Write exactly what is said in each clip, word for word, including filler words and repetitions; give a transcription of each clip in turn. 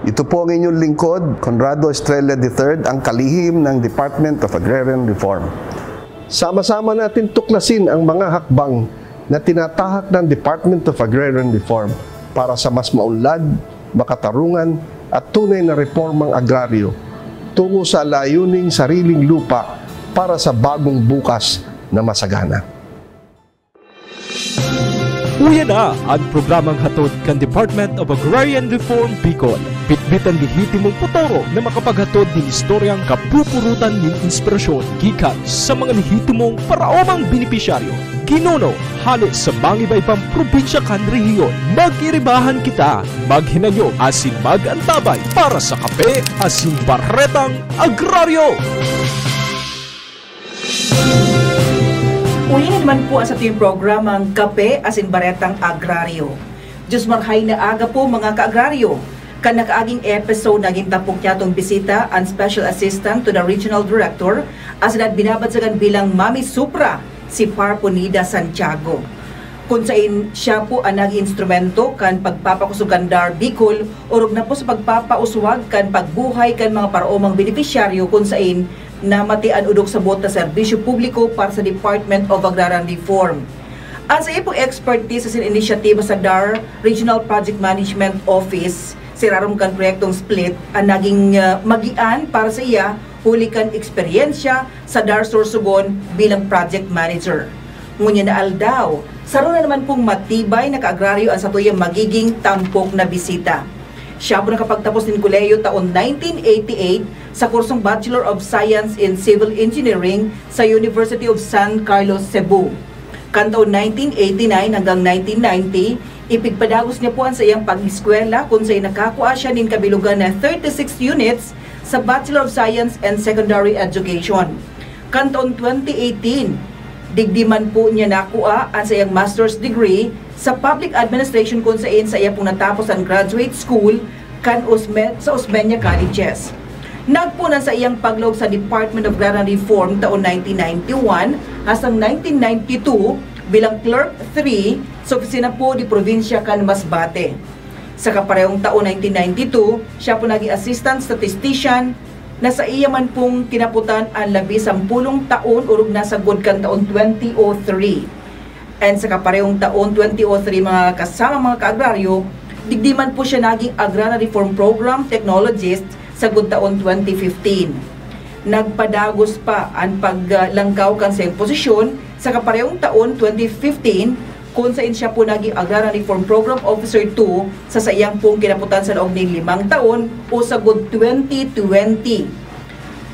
Ito po ang inyong lingkod, Conrado Estrella the third, ang kalihim ng Department of Agrarian Reform. Sama-sama natin tuklasin ang mga hakbang na tinatahak ng Department of Agrarian Reform para sa mas maunlad, makatarungan at tunay na reformang agraryo tungo sa layuning sariling lupa para sa bagong bukas na masagana. Uya na an programang hatod kan Department of Agrarian Reform Bicol. Bitbit an lehitimong potoro na makapaghatod nin istoryang kapupurutan nin inspirasyon gikan sa mga lehitimong paraomang benepisyaryo, ginuno, hale sa mga iba-ibang probinsya kan rehiyon. Mag-iribahan kita, maghinanyog asin mag-antabay para sa Kape asin Baretang Agraryo! Uli na naman po ang satuyang programang Kape asin Baretang Agraryo. Diyos marhay na aga po, mga ka-agraryo. Kan nakaaging episode, naging tampok niya tong bisita an Special Assistant to the Regional Director, asin an binabansagan bilang Mami Supra, si Par Ponida Santiago. Kun sain siya po an naging instrumento kan pagpapakosog kan DAR Bicol, orog na po sa pagpapauswag kan pagbuhay kan mga paraomang benepisyaryo kun sain namati an odok sabot na serbisyo publiko para sa Department of Agrarian Reform. An saiya pong expertise asin inisyatiba sa DAR Regional Project Management Office, sa irarom kan proyektong SPLIT, an naging ah, magian para sa iya huli kan eksperyensya sa DAR Sorsogon bilang project manager. Ngunyan na aldaw, saro na naman pong matibay na kaagraryo an satuyang magiging tampok na bisita. Siya po nakapagtapos nin kolehiyo taon nineteen eighty-eight sa kursong Bachelor of Science in Civil Engineering sa University of San Carlos, Cebu. Kan taon nineteen eighty-nine hanggang nineteen ninety, ipigpadagos niya po an saiyang pag-eskwela kun sain nakakua siya nin kabilogan na thirty-six units sa Bachelor of Science and Secondary Education. Kan taon twenty eighteen, digdi man po niya nakua an saiyang master's degree sa public administration kun sain saiya pong natapos an graduate school kan Osme- sa Osmeña Colleges. Nagpoon an saiyang paglaog sa Department of Agrarian Reform taon nineteen ninety-one hastang nineteen ninety-two bilang Clerk three sa opisina po di probinsya kan Masbate. Sa kaparehong taon nineteen ninety-two, siya po naging assistant statistician na saiya man pong kinaputan an labi sampolong taon orog na sagkod kan taon twenty oh three. And sa kaparehong taon twenty oh three, mga kasama mga kaagraryo, digdi man po siya naging Agrarian Reform Program Technologist sagkod taon twenty fifteen. Nagpadagos pa an paglangkaw kan saiyang posisyon sa kaparehong taon twenty fifteen, kun sain siya po naging Agrarian Reform Program Officer two sa saiyang pong kinaputan sa laog nin limang taon o sagkod twenty twenty.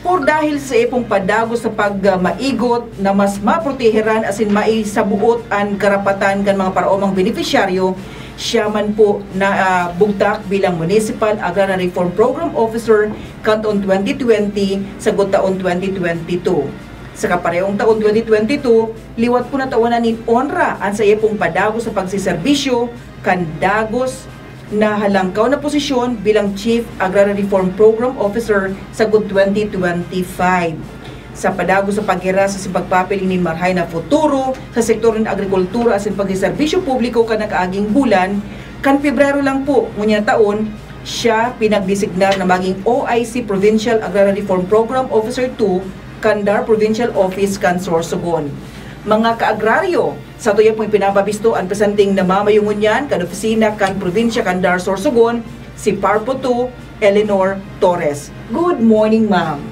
Por dahil sa saiyang padagos sa pagmaigot na mas maproteheran asin maisabuot an karapatan kan mga paraomang benepisyaryo, siya man po na ah, bugtak bilang Municipal Agrarian Reform Program Officer kan taon twenty twenty sagkod taon twenty twenty-two. Sa kaparehong taon twenty twenty-two, liwat po natawanan nin onra an saiya pong padagos sa pagseserbisyo kan dagos na halangkaw na posisyon bilang Chief Agrarian Reform Program Officer sagkod twenty twenty-five. Sa padagos sa paghirasa sa pagpapiling nin marhay na futuro sa sektor nin agrikultura asin pagseserbisyo publiko kan nakaaging bulan, kan Pebrero lang po ngunyan taon, siya pinagdesignar na maging O I C Provincial Agrarian Reform Program Officer two kan DAR Provincial Office kan Sorsogon. Mga kaagraryo, satuya pong ipinapabisto an presenteng namamayong ngunyan kan opisina kan probinsya kan DAR Sorsogon, si Parpo two, Eleanor Torres. Good morning, ma'am.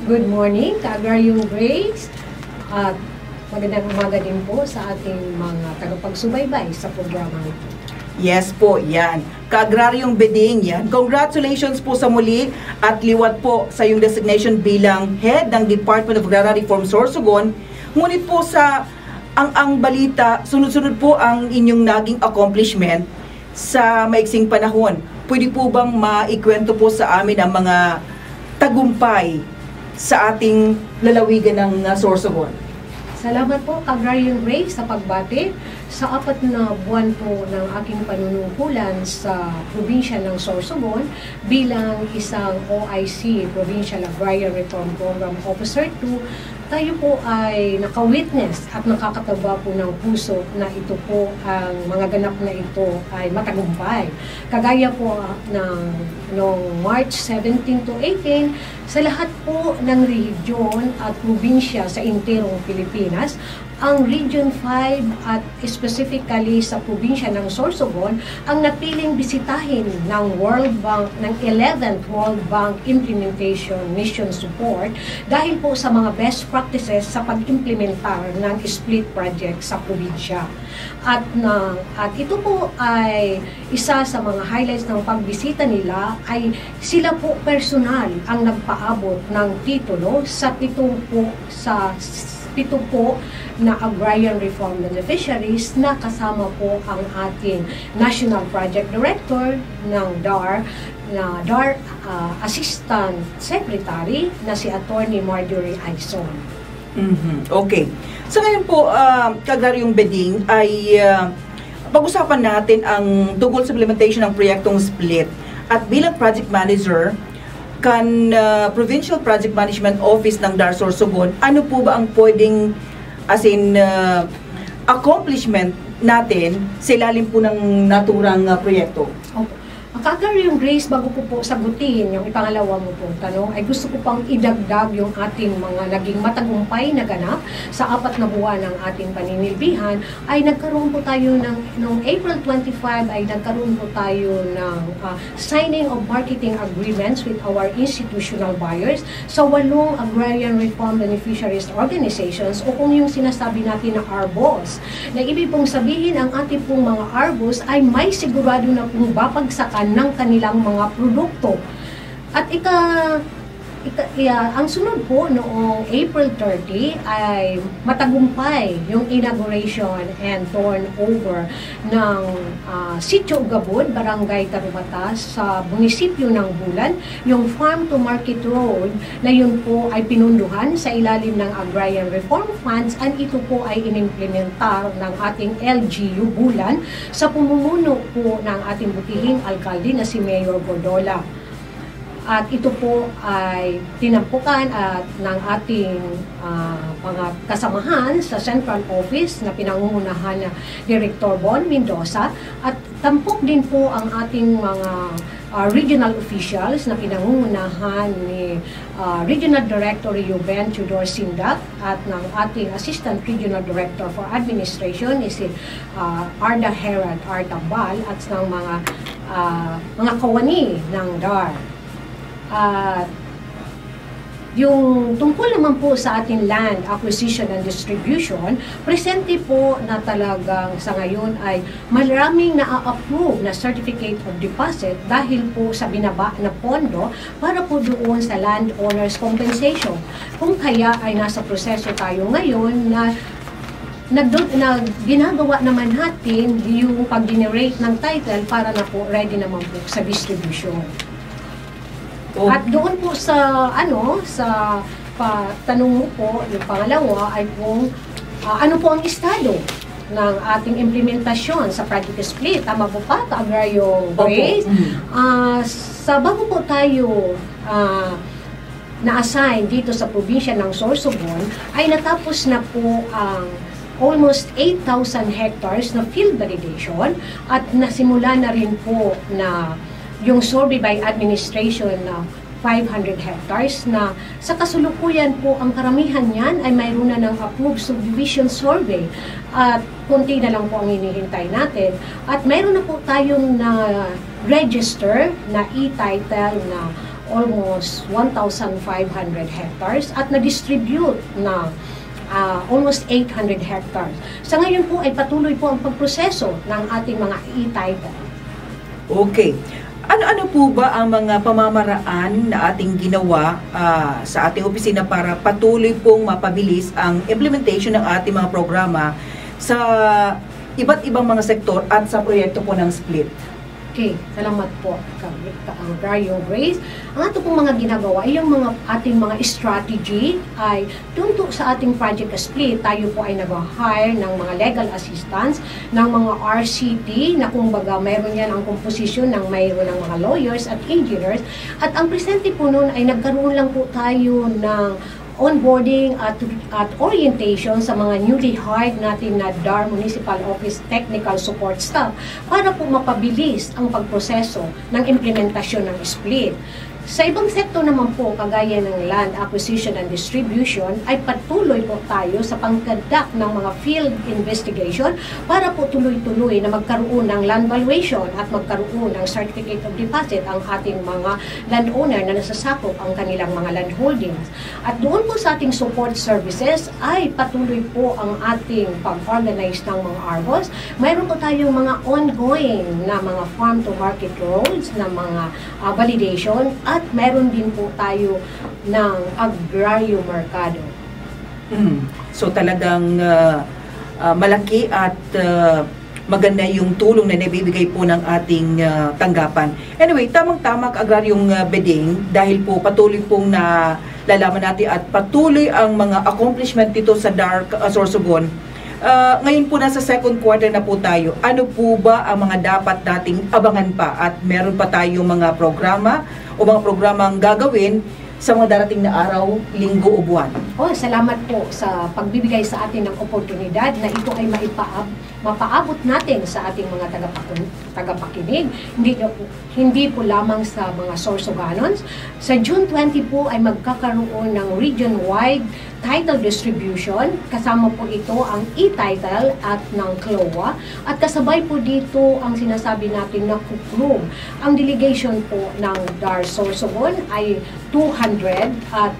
Good morning, Kaagraryong Grace, at magandang umaga din po sa ating mga tagapagsubaybay sa programang ito. Yes po, yan. Kaagraryong Beding, yan. Congratulations po sa muli at liwat po sa iyong designation bilang head ng Department of Agrarian Reform Sorsogon. Ngunit po sa ang ang balita, sunod-sunod po ang inyong naging accomplishment sa maiksing panahon. Pwede po bang maikwento po sa amin ang mga tagumpay sa ating lalawigan ng ah, Sorsogon? Salamat po, Kaagraryong Grace, sa pagbati. Sa apat na buwan po ng aking panunungkulan sa probinsya ng Sorsogon bilang isang O I C, Provincial Agrarian Reform Program Officer two, Tayo po ay naka-witness at nakakataba po ng puso na ito po, ang mga ganap na ito ay matagumpay. Kagaya po, ah, ng noong March seventeen to eighteen, sa lahat po ng rehiyon at probinsya sa enterong Pilipinas, ang Region five at specifically sa probinsya ng Sorsogon ang napiling bisitahin ng World Bank, ng eleventh World Bank Implementation Mission Support dahil po sa mga best practices sa pag-implementar ng split project sa probinsya. At na, at ito po ay isa sa mga highlights ng pagbisita nila, ay sila po personal ang nagpaabot ng titulo sa pitong po, sa s-, pito po na agrarian reform beneficiaries na kasama po ang ating National Project Director ng DAR, na DAR, ah, Assistant Secretary na si Attorney Marjorie Aison. Mhm. Okay. Sa ngayon po, ah, Ka-Agraryong Beding, ay, ah, pag-usapan natin ang tungkol sa implementation ng proyektong split. At bilang project manager kan, ah, Provincial Project Management Office ng DAR Sorsogon, ano po ba ang pwedeng, as in, ah, accomplishment natin sa ilalim po ng naturang, ah, proyekto? Opo. Ka-Agraryong Grace, bago ko po sagutin yung ipangalawa mo pong tanong, ay gusto ko pang idagdag yung ating mga naging matagumpay na ganap sa apat na buwan ng ating paninilbihan. Ay nagkaroon po tayo ng, noong April twenty-five ay nagkaroon po tayo ng, ah, signing of marketing agreements with our institutional buyers sa walong agrarian reform beneficiaries organizations, o kung yung sinasabi natin na ARBOs, na ibig pong sabihin, ang ating pong mga ARBOs ay may sigurado na pong babagsakan ng kanilang mga produkto. At ika, ika, iya, ang sunod po, noong April thirty, ay matagumpay yung inauguration and turnover ng, ah, Sitio Ugabud, Barangay Tarumatas, sa munisipyo ng Bulan, yung Farm to Market Road na yun po ay pinunduhan sa ilalim ng Agrarian Reform Funds, and ito po ay inimplementar ng ating L G U Bulan sa pumumuno po ng ating butihing alkalde na si Mayor Gordola. At ito po ay tinampukan at ng ating, ah, mga kasamahan sa central office na pinangungunahan na Director Bon Mendoza, at tampok din po ang ating mga, ah, regional officials na pinangungunahan ni, ah, Regional Director Reuben Tudor Sindak at ng ating Assistant Regional Director for Administration ni si, ah, Arda Herald Artabal at ng mga, ah, mga kawani ng DAR. At yung tungkol naman po sa ating land acquisition and distribution, presente po na talagang sa ngayon ay maraming na-approve na certificate of deposit dahil po sa binaba na pondo para po doon sa land owners compensation. Kung kaya ay nasa proseso tayo ngayon na nagdo-, na ginagawa naman natin yung pag-generate ng title para na po ready naman po sa distribution. Oh. At doon po sa, ano, sa pa, tanong mo po, yung pangalawa ay kung, ah, ano po ang estado ng ating implementasyon sa Project Split. Tama po pa, Ka-Agraryong Opo. Grace? Mm. Ah, sa bago po tayo, ah, na-assign dito sa probinsya ng Sorsogon, ay natapos na po ang almost eight thousand hectares na field validation at nasimula na rin po na yung survey by administration na five hundred hectares na sa kasalukuyan po ang karamihan niyan ay mayroon na ng approved subdivision survey at konti na lang po ang hinihintay natin. At mayroon na po tayong na-register na e-title na almost one thousand five hundred hectares at na-distribute na, ah, almost eight hundred hectares. Sa ngayon po ay patuloy po ang pagproseso ng ating mga e-title. Okay. Ano-ano po ba ang mga pamamaraan na ating ginawa, ah, sa ating opisina para patuloy pong mapabilis ang implementation ng ating mga programa sa iba't ibang mga sektor at sa proyekto po ng split? Okay, salamat po, Ka-, Ka-Agraryong Grace. Ang ato pong mga ginagawa ay yung mga ating mga strategy ay tunto sa ating Project Split. Tayo po ay nag-hire ng mga legal assistants, ng mga R C T, na kumbaga mayroon yan ang komposisyon ng mayroon ng mga lawyers at engineers. At ang presente po noon ay nagkaroon lang po tayo ng onboarding at, at orientation sa mga newly hired natin na DAR Municipal Office Technical Support Staff para po mapabilis ang pagproseso ng implementasyon ng split. Sa ibang sektor naman po, kagaya ng land acquisition and distribution, ay patuloy po tayo sa pagkondak ng mga field investigation para po tuloy-tuloy na magkaroon ng land valuation at magkaroon ng certificate of deposit ang ating mga landowner na nasasakop ang kanilang mga land holdings. At doon po sa ating support services ay patuloy po ang ating pag-organize ng mga ARVOs. Mayroon po tayong mga ongoing na mga farm to market roads, na mga ah, validation, at mayroon din po tayo ng agraryo merkado. Mm. So talagang ah, ah, malaki at ah, maganda yung tulong na nabibigay po ng ating ah, tanggapan. Anyway, tamang-tama, Ka-Agraryong ah, Beding, dahil po patuloy pong nalalaman natin at patuloy ang mga accomplishment dito sa DAR ah, Sorsogon. Ah, ngayon po, nasa second quarter na po tayo. Ano po ba ang mga dapat nating abangan pa? At meron pa tayong mga programa o mga programang gagawin sa mga darating na araw, linggo o buwan? Oh, salamat po sa pagbibigay sa atin ng oportunidad na ito ay maipaab- mapaabot natin sa ating mga tagapakun- tagapakinig. Hindi, na po, hindi po lamang sa mga Sorsogonons. Sa June twenty po ay magkakaroon ng region-wide title distribution. Kasama po ito ang e-title at ng CLOA. At kasabay po dito ang sinasabi natin na KUKRUM. Ang delegation po ng DAR Sorsogon ay two hundred at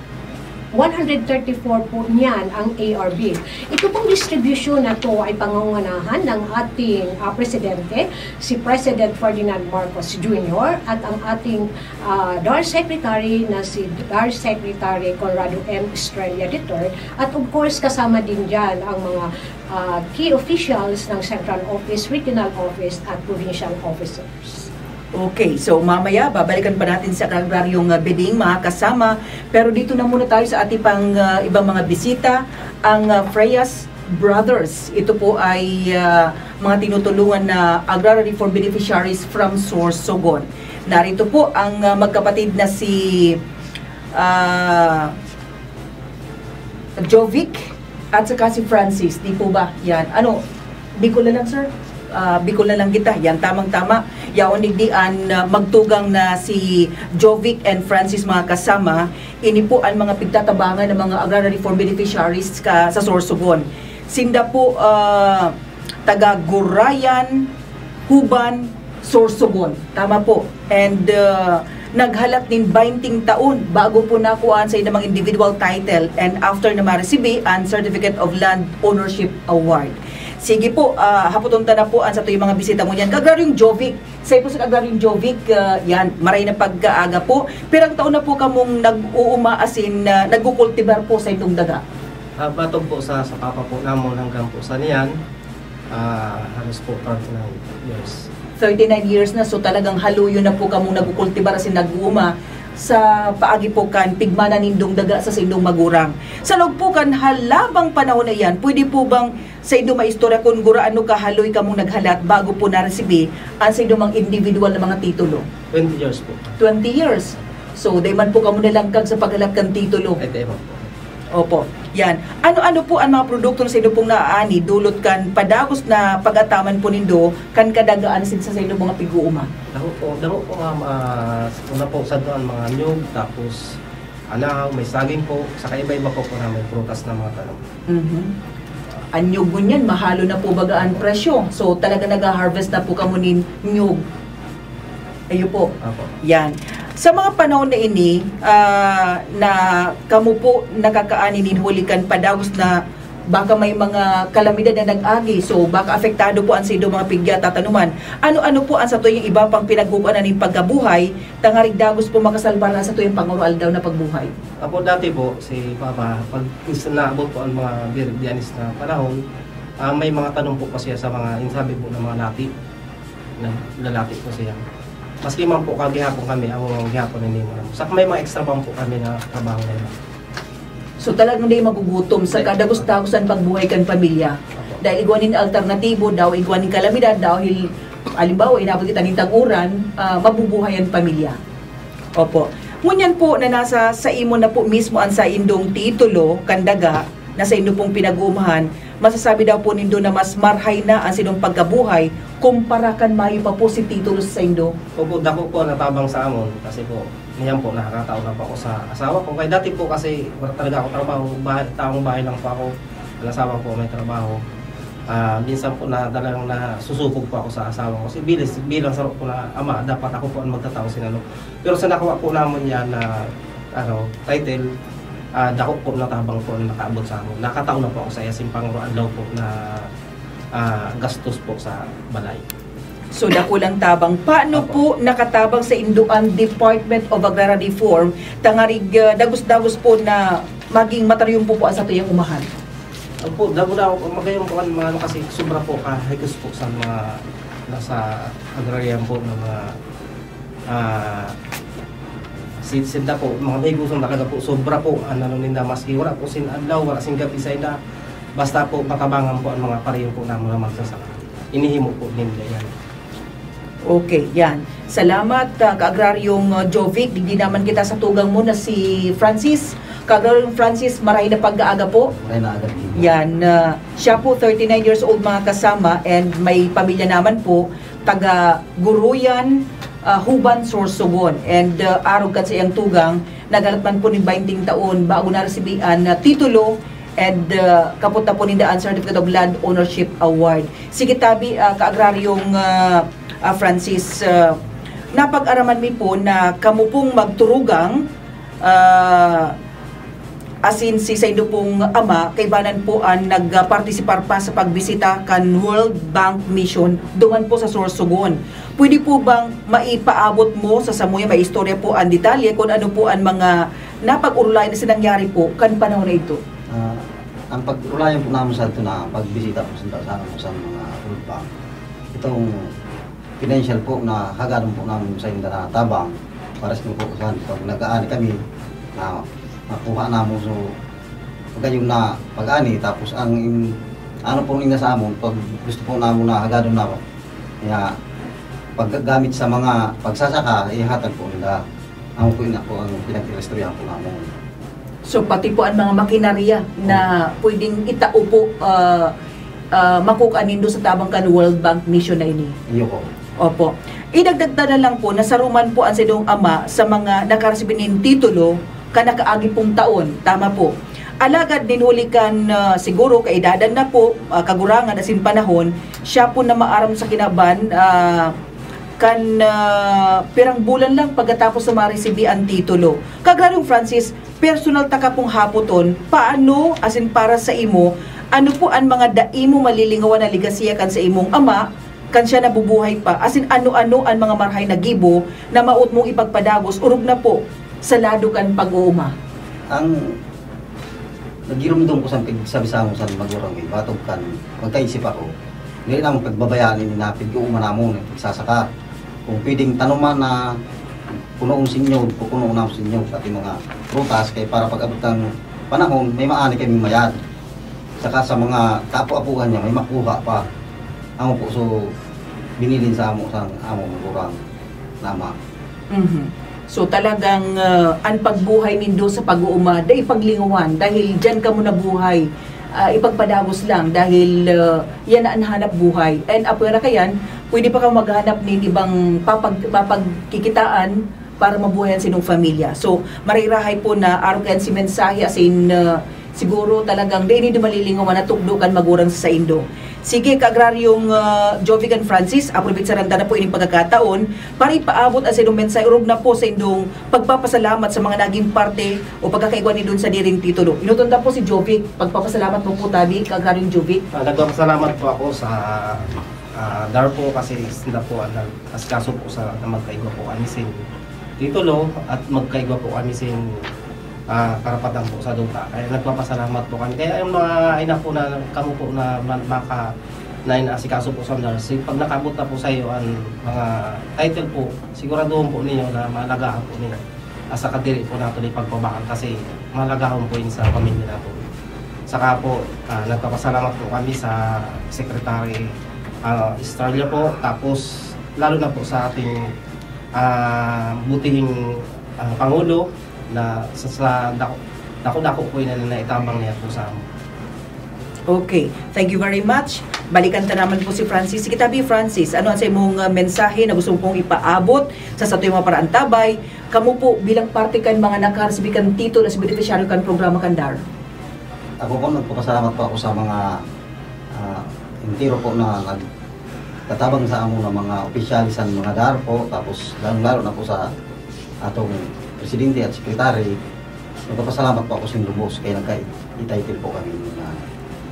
one hundred thirty-four po niyan ang ARB. Ito pong distribusyon na to ay pangunganahan ng ating ah, presidente, si President Ferdinand Marcos Junior, at ang ating ah, DAR Secretary na si DAR Secretary Conrado M. Estrella the third, at of course kasama din dyan ang mga ah, key officials ng Central Office, Regional Office at Provincial Officers. Okay, so mamaya babalikan pa natin sa Ka-Agraryong ah, Beding, mga kasama. Pero dito na muna tayo sa ating pang ah, ibang mga bisita, ang ah, Freas Brothers. Ito po ay ah, mga tinutulungan na agrarian reform beneficiaries from Sorsogon. Narito po ang ah, magkapatid na si ah, Jovic at saka si Francis, di po ba? Yan. Ano, Bicol na lang, sir? Ah, Bicol na lang kita. Yan, tamang-tama. Yaon digdi an ah, magtugang na si Jovic and Francis, mga kasama. Ini po ang mga pigtatabangan ng mga agrarian reform beneficiaries ka, sa Sorsogon. Sinda po ah, taga Gurayan, Huban, Sorsogon. Tama po. And ah, naghalat nin baynting taon bago po nakuha an saindang mga individual title and after na maresibi an Certificate of Land Ownership Award. Sige po, ah, hapoton ta na po an satuyang mga bisita ngunyan. Ka-Agraryong Jovic, sa po si Ka-Agraryong Jovic, ah, yan, maray na pagkaaga po. Pirang taon na po kamong nag-uuma, asin ah, nagkukultibar po sa indong daga? Ah, batog po sa, sa papa po namon hanggang po sa niyan, ah, halos po thirty-nine years. Thirty-nine years na, so talagang haluyon na po kamong nagkukultibar asin nag-uuma sa paagi po kan pigmana nindong daga sa saindong magurang. Sa laog po kan halabang panahon na iyan, pwede po bang saindo maistorya kun gurano kahaloy kamong naghalat bago po naresibi an saindo mga individual na mga titulo? Twenty years po. Twenty years. So, dai man po kamo nalangkag sa paghalat kan titulo. Ay, tayo po. Opo. Yan. Ano-ano po ang mga produkto na saindo pong naaani dulot kan padagos na pag-ataman po nindo kan kadagaan sin sa saindo mga pig-uuma? Dako po, dako po, ma'am. Ah, una po, sa doon, mga nyug, tapos anaw, may saging po, saka iba-iba po po na may prutas na mga tanom. Mhm. An nyug ngunyan, mahalo na po baga an presyo. So, talaga nag-harvest na po kamo nin nyug. Ayo po. Apo. Yan. Sa mga panahon na ini, ah, na kamo po nakakaani nin huli kan padagos na baka may mga kalamidad na nag-agi, so baka apektado po an saindo mga pigya tatanuman. Ano-ano po ang satuyang iba pang pinagkukuanan nin pagkabuhay, tangarig dagos po makasalbar an satuyang panguro-aldaw na pagbuhay? Apo, dati po, si Papa, pag minsan naabot po ang mga bir-, dianis na panahon, ah, may mga tanom po kasi sa mga, yung sabi po ng mga lati, naglalati po siya. Maski man po kagihapon kami, ang mga gihapon na nimo. Sa may mga extra bang po kami na trabaho na yun. So talagang di magugutom sa kadagos-dagos an pagbuhay kan pamilya. Dahil igwa nin alternatibo, daw igwa nin kalamidad, dahil halimbawa, inabot kita nin tag-uran, ah, mabubuhay an pamilya. Opo. Ngunyan po na nasa sa imo na po mismo ang saindong titulo, kan daga, na saindo pong pinag-uumahan, masasabi daw po nindo na mas marhay na ang saindong pagkabuhay kumpara kan mayo pa po si titulo sa saindo? Opo, dako po ang natabang sa amon kasi po, niyan po nakakatao na po ako sa asawa ko. Kaya dati po kasi wala talaga ako trabaho, bahay, taong bahay lang po ako. Ang asawa ko may trabaho. Ah, minsan po na talagang nasusubog po ako sa asawa ko. Kasi bilis, bilang saro po na ama, dapat ako po ang magtatao sin ano. Pero sa nakuha po namon yan na, ano, title, ah, dako po na tabang po ang nakaabot sa amon. Nakatao na po ako sa iya sin panguro adlaw po na, ah, gastos po sa balay. So, dakulang tabang. Paano Apo. po nakatabang sa indo ang Department of Agrarian Reform, tangarig, ah, dagos-dagos po na maging matariyumpo po ang satuyang umahan? Opo, damo na ako, magayon po ang mga ano, kasi sobra po, kahigos po sa mga nasa agrarian po na mga, ah, si-, sinda po, mga mahiguson talaga po, sobra po ang ano ninda, maski wala po sin adlaw, wala sin gabi sa inda. Basta po, matabangan po ang mga pareho po namon na magsasaka. Inihimo po ninda yan. Okay, yan. Salamat, ah, Kaagraryong, ah, Jovic. Digdi naman kita sa tugang mo na si Francis. Kaagraryong Francis, maray na pag-aaga po. Maray na aga din. Yan, ah, siya po, thirty-nine years old, mga kasama, and may pamilya naman po, taga Guruyan, ah, Huban, Sorsogon. And, ah, arog kan sa iyang tugang, naghalat man po nin bainting taon bago naresibihan na titulo, and, ah, kapot na po ninda an Certificate of Land Ownership Award. Sige tabi, ah, Kaagraryong, ah, ah, Francis, ah, napag-araman mi po na kamo pong magturugang, ah, asin si saindo pong ama, kaibanan po an nagpartisipar pa sa pagbisita kan World Bank Mission duman po sa Sorsogon. Pwede po bang maipaabot mo sa samuya, maistorya po an detalye kun ano po an mga napag-orolayan na sinangyari po kan panahon na ito? Ah, ang pag-orolayan po namin sa ito na pagbisita po sa, sa, sa mga World Bank, itong financial po na hagadon po namin sa inda na tabang, para sa po saan, pag nag-aani kami, na makuha namin. So, pag gayon na pag-ani, tapos ang in-, ano po nila sa amon, pag gusto po namin na hagadon na, kaya paggamit sa mga pagsasaka, ihatag po nila. Ang po yun ako ang pinag-iistoryahan po namin. So, pati po ang mga makinarya na pwedeng itao po, ah, ah, makukuha nindo sa tabang kan World Bank Mission na ini? Iyo po. Opo. Idagdag ta na lang po na saruman po ang saindong ama sa mga nakaresibi nin titulo kan nakaagi pong taon. Tama po. Alagad nin huli kan, ah, siguro, kaedadan na po, ah, kagurangan asin panahon, siya po na maaram sa kinaban, ah, kan, ah, pirang bulan lang pagkatapos na maresibi an titulo. Kaagraryong Francis, personal taka pong hapoton, paano asin para sa imo, ano po an mga dai mo malilingawan na legasiya kan sa imong ama, kan siya nabubuhay pa, asin ano-ano an mga marhay na gibo na maot mong ipagpadagos orog na po sa lado kan pag-ooma? Ang nagirumdom ko sa pig-, sabi sa amon sa magurang, eh, batog kan magkaisip ako, dili namon pagbabayaan ini na pig-ooma namon, eh, pagsasaka. Kung pwedeng tanoman na punoon sin nyog, pupunoon namon sin nyog, pati mga prutas, kay para pag-abot ng panahon, may maani kaming mayad. Saka sa mga kaapo-apuhan niya, may makuha pa. Amo po, so, binilin sa amo, sa amo, magurang, nama. Mhm. So, talagang, ah, an pagbuhay nindo sa pag-ooma, dai paglingawan, dahil diyan kamo nabuhay, ah, ipagpadagos lang, dahil, ah, yan na an hanap buhay. And apwera kayan, pwede pa kamo maghanap nin ibang papag-, papagkikitaan para mabuhay an saindong pamilya. So, marhay-rahay po na arog kayan si mensahe asin, ah, siguro talagang dai nindo malilingawan na tukdo kan magurang sa saindo. Sige, Kaagraryong, ah, Jovic and Francis, aprobetsaran ta na po ining pagkakataon para ipaabot an saindong mensahe orog na po saindong pagpapasalamat sa mga naging parte o pagkakaigwa nindo sadiri nin titulo. Inoton ta po si Jovic, pagpapasalamat mo po tabi, Kaagraryong Jovic. Ah, nagpapasalamat po ako sa, ah, DARPO kasi sila po ang nag-asikaso po sa, na magkaigwa po kami sin titulo at magkaigwa po kami sin, ah, karapatan po sa duta. Kaya nagpapasalamat po kami. Kaya yung mga ina po na, kamo po na ma-, maka-, na inaasikaso po sa DARPO, pag nakaabot na po sa iyo ang mga title po, siguraduhon po ninyo na maalagahan po ninyo. At saka diri po nato ipagpabakan kasi maalagahan po yun sa pamilya nato. Saka po, ah, nagpapasalamat po kami sa Secretary, ah, Estrella po, tapos lalo na po sa ating, ah, butihing ah, Pangulo na sa, sa dako, dako-dako po yun na naitabang niya po sa amo. Okay, thank you very much. Balikan ta naman po si Francis. Sige tabi, Francis, ano ang sa imong uh, mensahe na gusto mo pong ipaabot sa satoy mga paraantabay? Kamo po bilang parte kan mga nakaresibi kan titulo as beneficiaryo kan programa kan DAR. Ako po, nagpapasalamat po ako sa mga uh, entero po na nagtatabang sa amo ng mga opisyal sa mga DAR po, tapos lalong-lalo na po sa atong presidente at secretary. Nagpapasalamat po ako sa lubos kaya nagka-entitle po kami na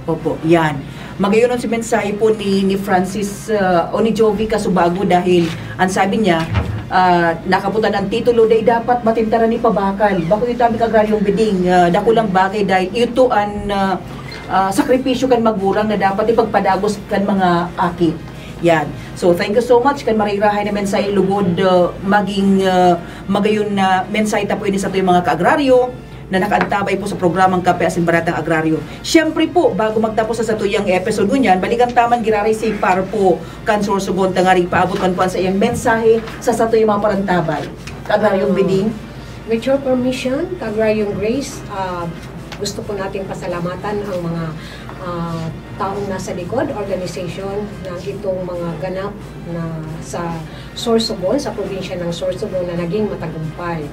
Opo, yan. Magayon si mensahe po ni, ni Francis uh, o ni Jovi Kasubago dahil ang sabi niya, uh, nakaputan ang titulo, dahil dapat matintaran ni pabakal. Bako ito ang agraryong biding, uh, dakulang bagay dahil ito ang uh, uh, sakripisyo kan magurang na dapat ipagpadagos kan mga aki. Yan. So, thank you so much kan marirahay na mensahe lugod uh, maging uh, magayon na mensahe tapo ini sa ato'y mga kaagraryo na nakaantabay po sa programang Kape asin Baratang Agraryo. Siyempre po, bago magtapos sa satuyang episode ngunyan, balikan taman giraray si Parpo kan Sorsogon tangaring paabot man po ang sa iyang mensahe sa satuyang mga parantabay. Kaagraryong Biding. With your permission, Kaagraryong Grace, uh, gusto po nating pasalamatan ang mga uh, taong nasa likod, organization ng itong mga ganap na sa Sorsogon, sa probinsya ng Sorsogon na naging matagumpay.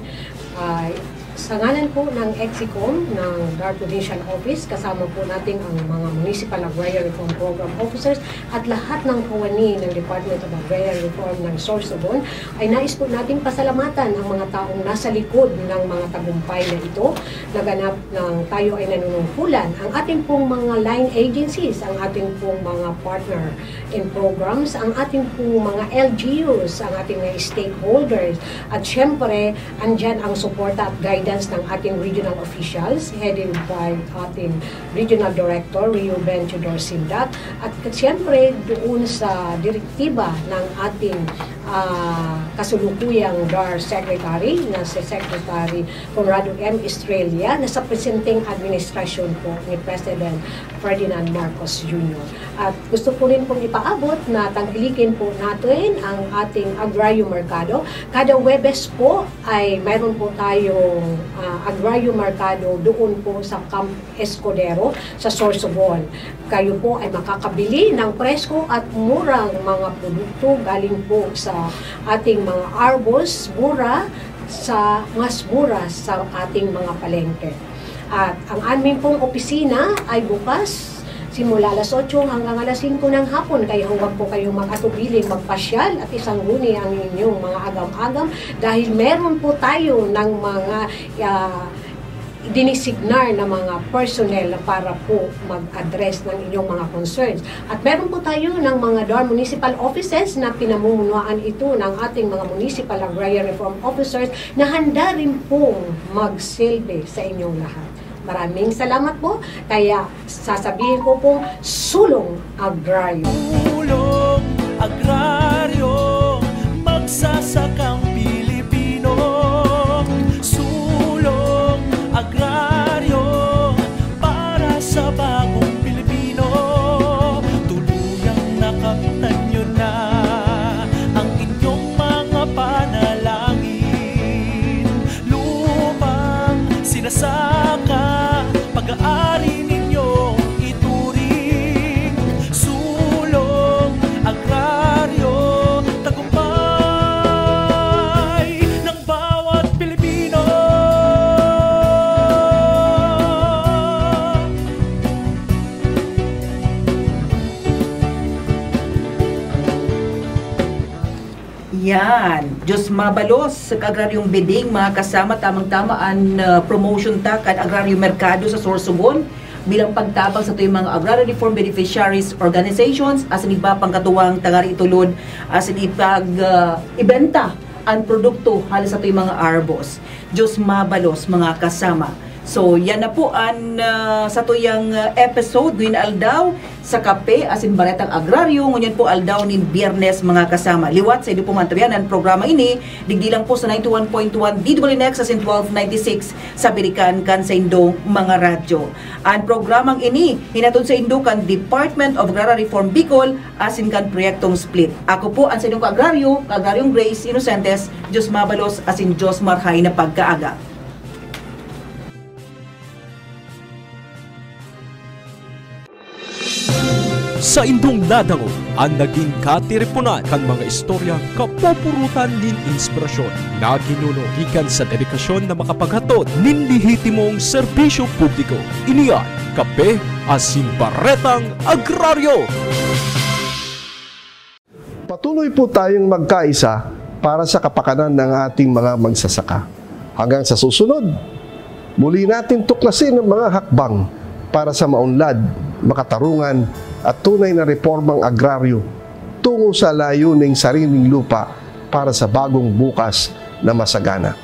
Uh, sa ngalan po ng EXICOM ng DAR Provincial Office, kasama po natin ang mga Municipal Agrarian Reform Program Officers at lahat ng kawani ng Department of Agrarian Reform ng Sorsogon, ay nais po nating pasalamatan ang mga taong nasa likod ng mga tagumpay na ito. Naganap ng tayo ay nanunungkulan, ang ating pong mga line agencies, ang ating pong mga partner in programs, ang ating pong mga L G Us, ang ating mga stakeholders, at syempre, andyan ang suporta at guidance ng ating regional officials headed by ating Regional Director Reuben Teodor Sindak, at syempre doon sa direktiba ng ating uh, kasulukuyang DAR Secretary na si Secretary Conrado M. Estrella na sa presenteng administrasyon po ni President Ferdinand Marcos Junior At gusto ko rin pong ipaabot na tangkilikin po natin ang ating agraryo merkado. Kada Webes po ay mayroon po tayong uh, agraryo merkado doon po sa Camp Escudero sa Sorsogon. Kayo po ay makakabili ng presko at murang mga produkto galing po sa ating mga arbos, mura, sa mas mura sa ating mga palengke. At ang amin pong opisina ay bukas simula alas otso hanggang alas singko ng hapon, kaya huwag po kayong mag-atubiling magpasyal at isangguni ang inyong mga agam-agam dahil meron po tayo ng mga uh, dinisignar na mga personnel na para po mag-address ng inyong mga concerns. At meron po tayo ng mga DAR municipal offices na pinamumunuan ito ng ating mga municipal agrarian reform officers na handa rin pong magsilbi sa inyong lahat. Maraming salamat po. Kaya sasabihin ko pong sulong agraryo. Sulong agraryo, magsasakang Pilipino. Sulong agraryo, para sa bagong Pilipino. Tuluyang nakamtan nyo na ang inyong mga panalangin. Lupang sinasaka, pag-aari ninyong ituring. Sulong agraryo, tagumpay ng bawat Pilipino. Yan. Diyos mabalos sa Agraryong Biding, mga kasama, tamang-tama ang uh, promotion ta kan Agraryo Merkado sa Sorsogon bilang pagtabang sa tuyong mga Agrarian Reform Beneficiaries Organizations asin iba pang katuwang tangari itulod asin ipag uh, ibenta ang produkto hali sa tuyong mga arbos. Diyos mabalos, mga kasama. So, yan na po an, ah, satuyang, ah, episode ngayong aldaw sa Kape asin Baretang Agraryo, ngunyan po aldaw nin Biyernes, mga kasama. Liwat sa inyo pong antabayanan an programa ini, digdi lang po sa ninety-one point one D W N X asin twelve ninety-six sa Birikan kan saindong mga radyo. An programang ini hinatod sa indo kan Department of Agrarian Reform Bicol asin kan Proyektong Split. Ako po an saindong ka-agraryo, ka-agraryong Grace Inocentes, Diyos mabalos asin Diyos marhay na pagkaaga. Saindong nadangog an nagin katiriponan kan mga istoryang kapupurutan nin inspirasyon na ginuno gikan sa dedikasyon na makapaghatod nin lehitimong serbisyo publiko. Ini an Kape asin Baretang Agraryo! Patuloy po tayong magkaisa para sa kapakanan ng ating mga magsasaka. Hanggang sa susunod, muli natin tuklasin ang mga hakbang para sa maunlad, makatarungan at tunay na reformang agraryo tungo sa layuning sariling lupa para sa bagong bukas na masagana.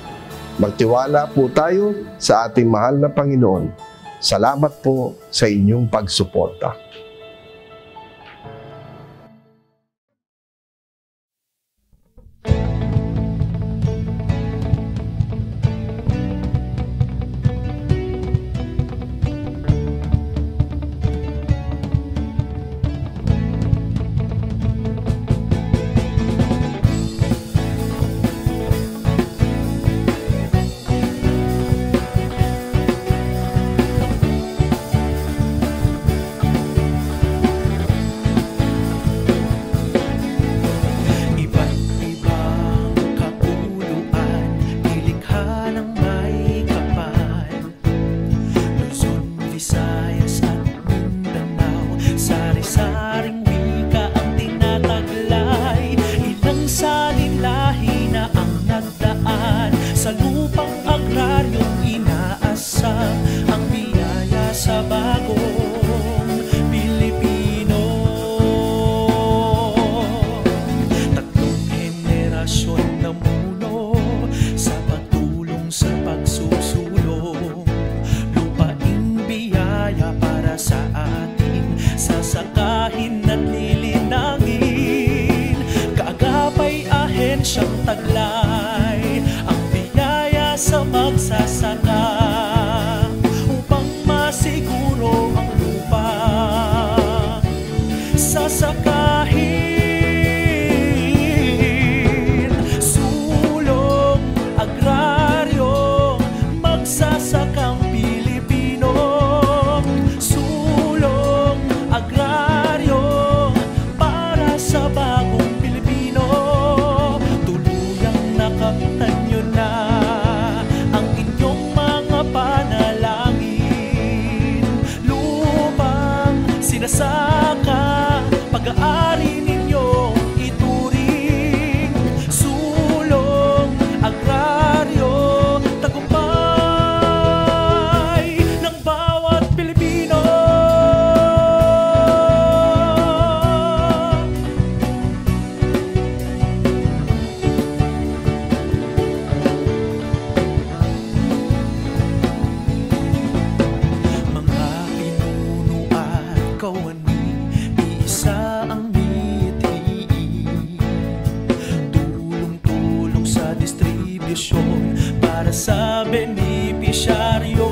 Magtiwala po tayo sa ating mahal na Panginoon. Salamat po sa inyong pagsuporta. Iba't ibang kapuloan, nilikha ng may kapal. Luzon, Visayas at Mindanao, sari-saring wika ang tinataglay. Ilang salin-lahi na ang nagdaan sa lupang agraryong inaasam, ang biyaya sa bagong Pilipino. Tatlong henerasyon namuno sa pagtulong, sa pagsusulong. Lupaing biyaya para sa atin, sasakahin at lilinangin. Kaagapay ahensyang taglay, ang biyaya sa magsasaka, upang masiguro ang lupa. Sasakahin, sulong agraryo, magsasakang Pilipino, sulong agraryo para sa bagong Pilipino. Tuluyang nakamtan nyo na ang inyong mga panalangin. Lupang sinasaka, pag-aari ninyong ituring. Sulong agraryo, tagumpay ng bawat Pilipino. Mga pinuno at kawani, iisa ang mithi. Tulong-tulong sa distribusyon para sa benepisyaryo.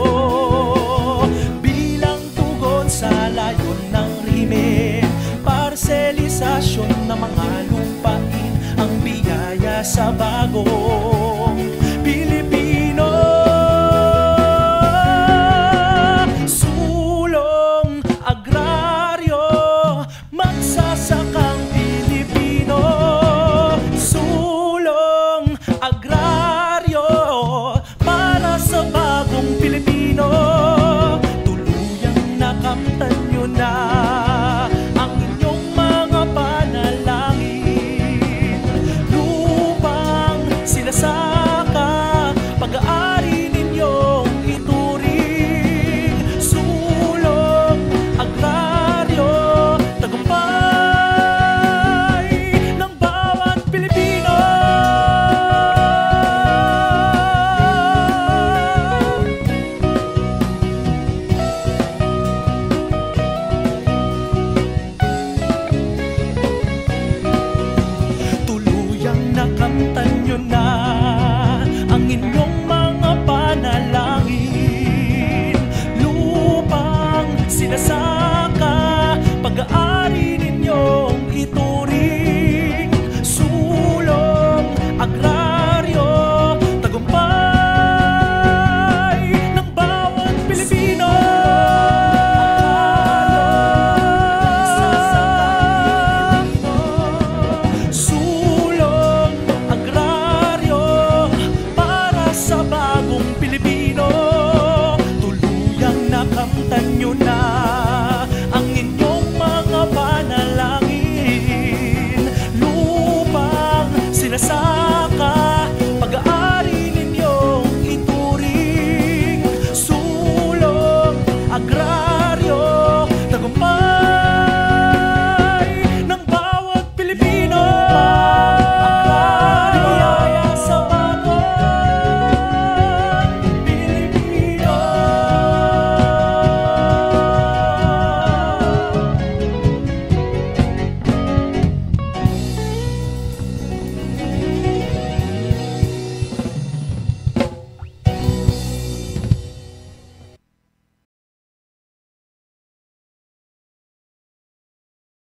Bilang tugon sa layon ng rehimen, parselisasyon ng mga lupain, ang biyaya sa bagong Pilipino. Sulong agraryo, magsasakang Pilipino. Sulong agraryo para sa bagong Pilipino. Tuluyang nakamtan nyo na ang inyong mga panalangin. Lupang sila Bagong Pilipino.